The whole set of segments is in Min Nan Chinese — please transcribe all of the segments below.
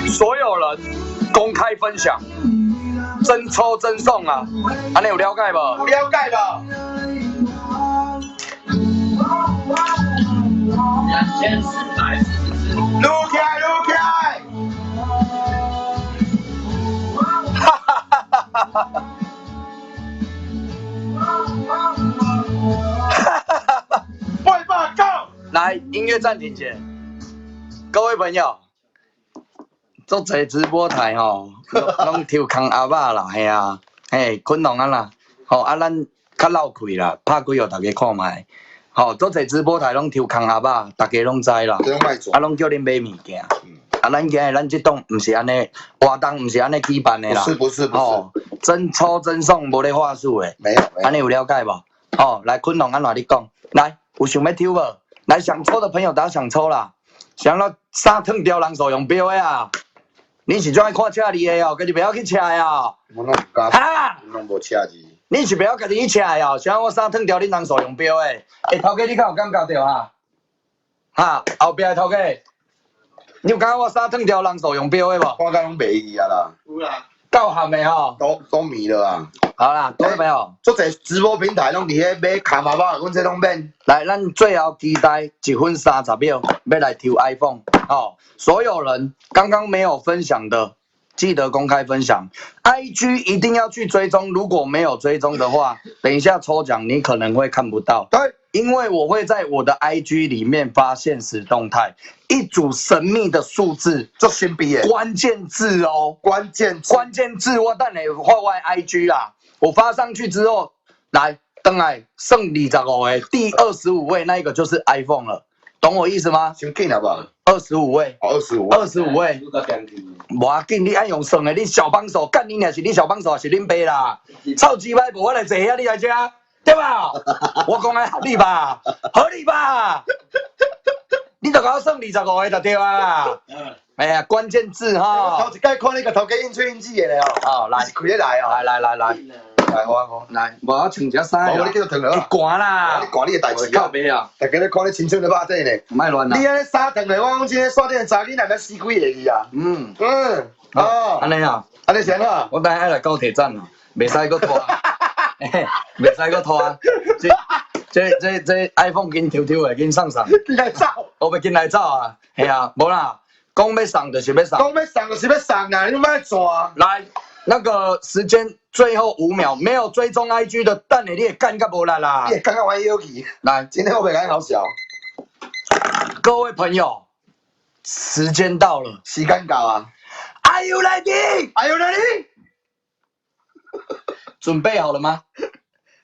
所有人公開分享，真抽真送啊！按呢有了解無？有了解無？2444。擼起來，擼起來！哈哈哈哈哈哈！哈哈哈哈！ 890。來，音樂暫停鍵，各位朋友，足濟直播台吼，攏抽空鴨仔啦，嘿啊，嘿，坤龍啊啦，吼啊，咱較漏氣啦，拍開予大家看覓，吼，足濟直播台攏抽空鴨仔，大家攏知啦，啊，攏叫恁買物件，啊，咱今日咱這檔毋是按呢，活動毋是按呢舉辦的啦，不是不是不是，真抽真送，無咧話術的，沒有，按呢有了解無？吼，來，坤龍按怎你講？來，有想欲抽無？來，想抽的朋友打想抽啦，想要衫脫掉人數用標的啊！你是專愛看赤字的哦，家己袂曉去赤的哦。我攏毋敢，哈？攏無赤字。你是袂曉家己去赤的哦？啥我衫脫掉恁人數用標的？欸，頭家你敢有感覺著啊？哈，後壁的頭家，你有感覺我衫脫掉人數用標的無？我敢攏袂記啊啦。有啦。夠含的吼。都迷了啊。好啦，各位朋友，足濟直播平台攏佇咧買卡麻包，阮這攏免。來，咱最後期待1分30秒，欲來抽 iPhone 哦。所有人剛剛沒有分享的，記得公開分享。IG 一定要去追蹤，如果沒有追蹤的話，等一下抽獎你可能會看不到。對，因為我會在我的 IG 裡面發限時動態，一組神秘的數字，足神秘的關鍵字哦，關鍵字，關鍵字我等下發我 IG 啦。我發上去之後，來，轉來剩25個，第二十五位那一個就是 iPhone 了，懂我意思嗎？先緊了吧？二十五位，二十五，25位。無要緊，你愛用算的，你小幫手，幹你娘是你小幫手，還是恁爸啦？臭雞掰，無我來坐遐，你來遮，對吧？我講的合理吧？合理吧？你就共我算二十五個就對啊。哎呀，關鍵字哈。頭一擺看你共頭家應喙應舌的咧哦。好，來，是開咧來哦。來來來來。來，我我來，無我穿這衫。無你叫做脫落。會寒啦。你寒你的代誌靠背啊！大家咧看你青春的肉體呢。莫亂啦。你按呢衫脫落，我講這個山頂的查囡仔，欲死幾個去啊？嗯。哦。按呢啊。按呢是按怎？我等下愛來高鐵站啊，袂使閣拖，袂使閣拖。這這這這 iPhone 緊抽抽的，緊送送。緊來走。我欲緊來走啊！嘿啊，無啦，講欲送就是欲送。講欲送就是欲送啊！你莫拽。來，那個時間最後5秒，沒有追蹤 IG 的，等下你會幹甲無力啦。你會幹甲歪腰去。來，今天我袂共好笑。各位朋友，時間到了，時間到啊。 Are you ready? Are you ready? 準備好了嗎？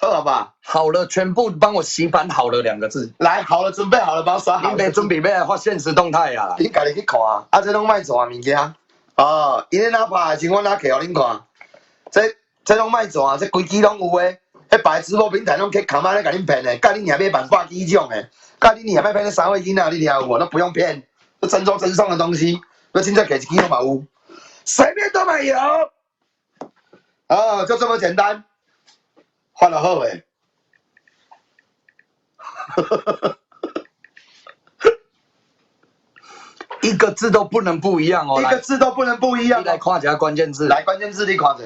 好了吧？好了，全部幫我洗版好了兩個字。來，好了，準備好了，幫我刷好。你別準備欲來發限時動態啊？恁家己去看，啊，這攏莫做物件。哦，𪜶咧哪拍的時，我哪摕予恁看。這攏莫做，這規支攏有的。彼別直播平台攏去卡媽咧共恁騙的，幹你娘買萬百幾種的，幹你娘欲騙那三歲囡仔，你聽有無？都不用騙，都真抽真送的東西，我真正摕一支攏嘛有，隨便都嘛有。哦，就這麼簡單，發了好誒。一個字都不能不一樣哦，一個字都不能不一樣。你來看一下關鍵字，來關鍵字你看者。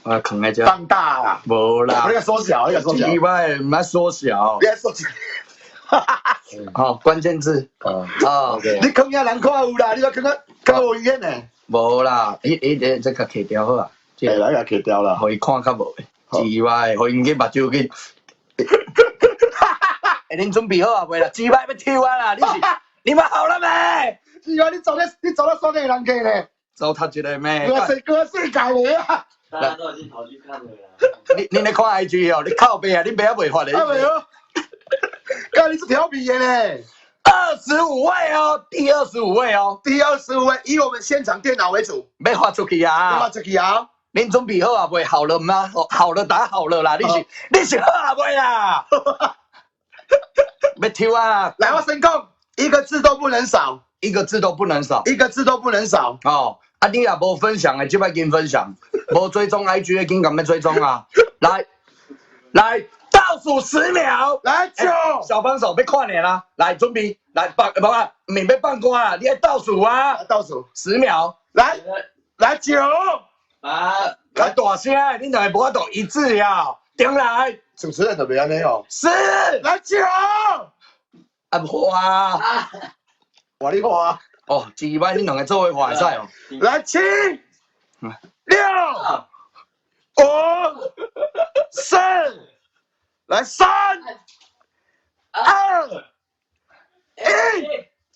啊，囥在這。放大啦。無啦。我那個縮小，那個縮小。意外，毋愛縮小。你愛縮小。好，關鍵字。啊。你囥遐人看有啦，你閣囥較較無明顯呢。無啦，彼彼個這個揢掉好啊。欸，來共揢掉啦。予伊看較無。意外，予𪜶去目睭去。欸，恁準備好啊未啦？意外欲抽啊啦！你是你們好了沒？意外，你走到山頂的人客呢？糟蹋一個咩？我世界咧啊！大家都已經跑去看了啦。你咧看 IG 哦？你靠北啊！你爸猶未發咧？啊袂哦。幹你是調皮的呢。二十五位哦，第二十五位哦，第二十五位，以我們現場電腦為主。欲發出去啊！欲發出去啊！恁準備好啊未？好了嗎？好了，打好了啦！你是好啊未啦？欲抽啊！來，我先講，一個字都不能少，一個字都不能少，一個字都不能少。哦，啊，你若無分享的，這擺緊分享；無追蹤 IG 的，緊共欲追蹤啊！來，來，倒數10秒，來九，小幫手欲看你啦！來，準備，來放，無啊，毋欲放歌啊！你愛倒數啊！倒數10秒，來來九，八，較大聲，恁兩個無法度一致呀。頂來，主持人就袂按呢哦。十，來九，啊無啊，我你看啊，哦，一擺恁兩個做伙畫會使哦。來七，六，五，四，來三，二，一，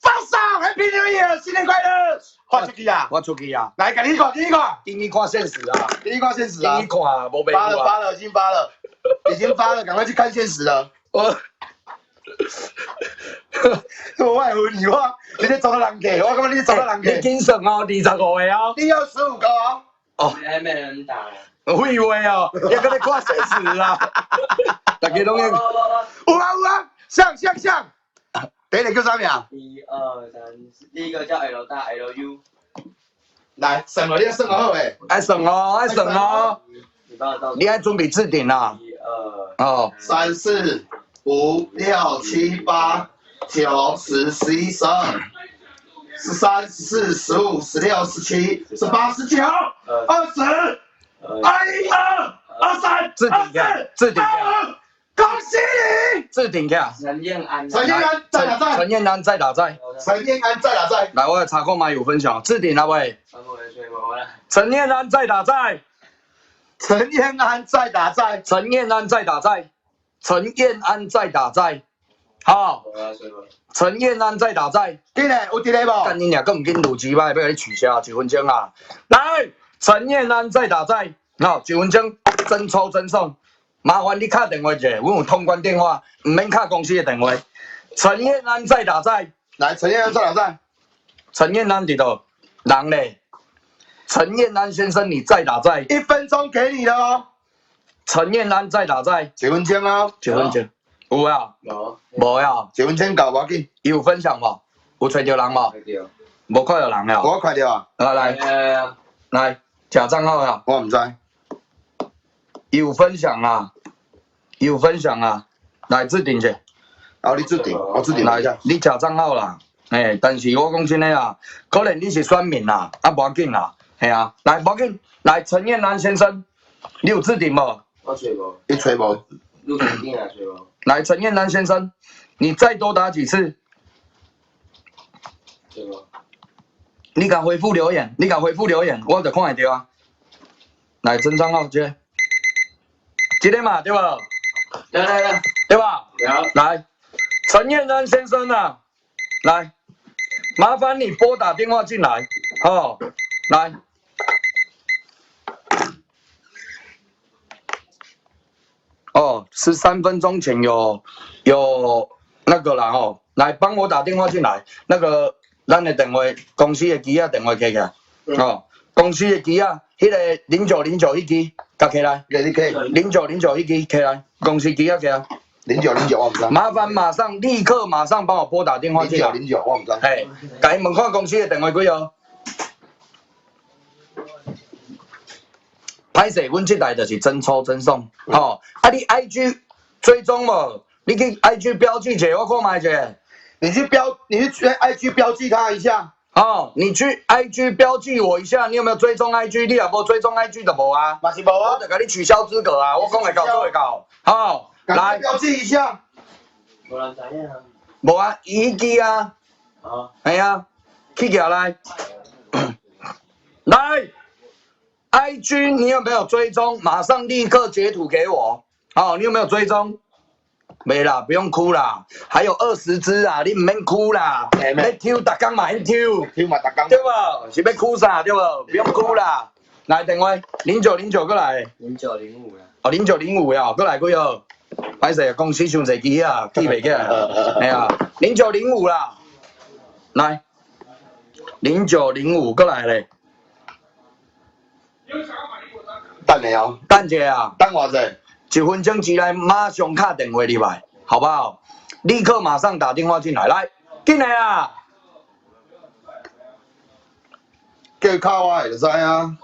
放手，Happy New Year，新年快樂！發出去啊！我出去啊，來，共你看，共你看，緊去看現實啊，共你看現實啊緊去！看，無白發了，啊。發了，已經發了，已經發了，趕快去看現實了。我我愛問你話，你咧裝到人客，我感覺你咧裝到人你客。緊算哦，25個哦。你要15個哦。哦，還沒人打。廢話哦，也閣咧看現實啊。大家攏有啊有啊，上上上。第一個叫啥名？一二三四，第一個叫 L 大 L U。來，算了，你要算好誒。愛算哦，愛算哦。你幫我倒。你愛準備置頂啦。一二。哦。三四五六七八九十十一十二十三十四十五十六十七十八十九二十二一二二三置頂下，置頂下，恭喜你！置頂下。陳燕安。陳燕安在打在。陳燕安在打在。陳燕安在打在。來，我來查看嘛，有分享。置頂啊喂。陳燕安在打在。陳燕安在打在。陳燕安在打在。陳燕安在打在。好。陳燕安在打在。緊嘞，有佇咧無？幹你娘，閣毋緊錄幾擺，欲共你取消一分鐘啊！來，陳燕安在打在。好，一分鐘真抽真送。麻煩你敲電話者，阮有通關電話，毋免敲公司的電話。陳燕安在打在，來，陳燕安在打在。陳燕安佇佗？人咧？陳燕安先生，你在打在？一分鐘給你了哦。陳燕安在打在？一分鐘啊。一分鐘。有啊？有。無啊？一分鐘夠無要緊。伊有分享無？有揣著人無？無看著人了。我看著啊。來來來，假帳號啊。我毋知。有分享啊，有分享啊，來置頂者。哦，你置頂，我置頂來，你假帳號啦，欸，但是我講真的啊，可能你是選民啦，啊，無要緊啦，係啊，來，無要緊，來，陳燕南先生，你有置頂無？我揣無。你揣無？錄頂啊，揣無。來，陳燕南先生，你再多打幾次？揣無。你敢回復留言？你敢回復留言，我就看會著啊。來，真帳號這個。這個嘛，對吧？對對對，對吧？對。來，陳燕安先生啊，來，麻煩你撥打電話進來，好，來。哦，13分鐘前有那個啦吼，來幫我打電話進來，那個咱的電話，公司的機仔電話摕起來，哦，公司的機仔，彼個0909彼支。共起來，你可以0909彼支起來，公司機仔起來。0909我毋知。麻煩馬上立刻馬上幫我撥打電話進來。0909我毋知。嘿，共伊問看公司的電話幾號？歹勢，阮這台就是真抽真送，吼！啊，你 IG 追蹤無？你去 IG 標記者，我看覓者。你去標，你去 IG 標記他一下。哦，你去 IG 標記我一下，你有沒有追蹤 IG？你若無追蹤 IG 就無啊，嘛是無啊，我就共你取消資格啊！我講會到做會到。好，來標記一下。無人知影啊。無啊，伊彼支啊。哦。係啊，去起來。來，IG 你有沒有追蹤？馬上立刻截圖給我。好，你有沒有追蹤？沒啦，不用哭啦，還有20隻啊，你毋免哭啦。欲抽，逐工嘛免抽，抽嘛逐工。對無？是欲哭啥？對無？不用哭啦。來電話，0909過來。0905啦。哦，0905呀，過來幾號？歹勢，公司傷濟機啊，記袂起來。嘿啊，0905啦。來，0905過來咧。等下哦。等一下啊。等偌濟？一分鐘之內馬上敲電話入來，好不好？立刻馬上打電話進來，來，進來啊！叫伊敲我的就知啊。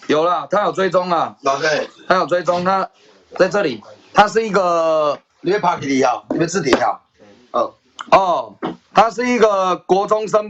有了，他有追蹤啊。老師，他有追蹤，他在這裡，他是一個。你欲拍起來啊？你欲置頂啊？哦。哦，他是一個國中生。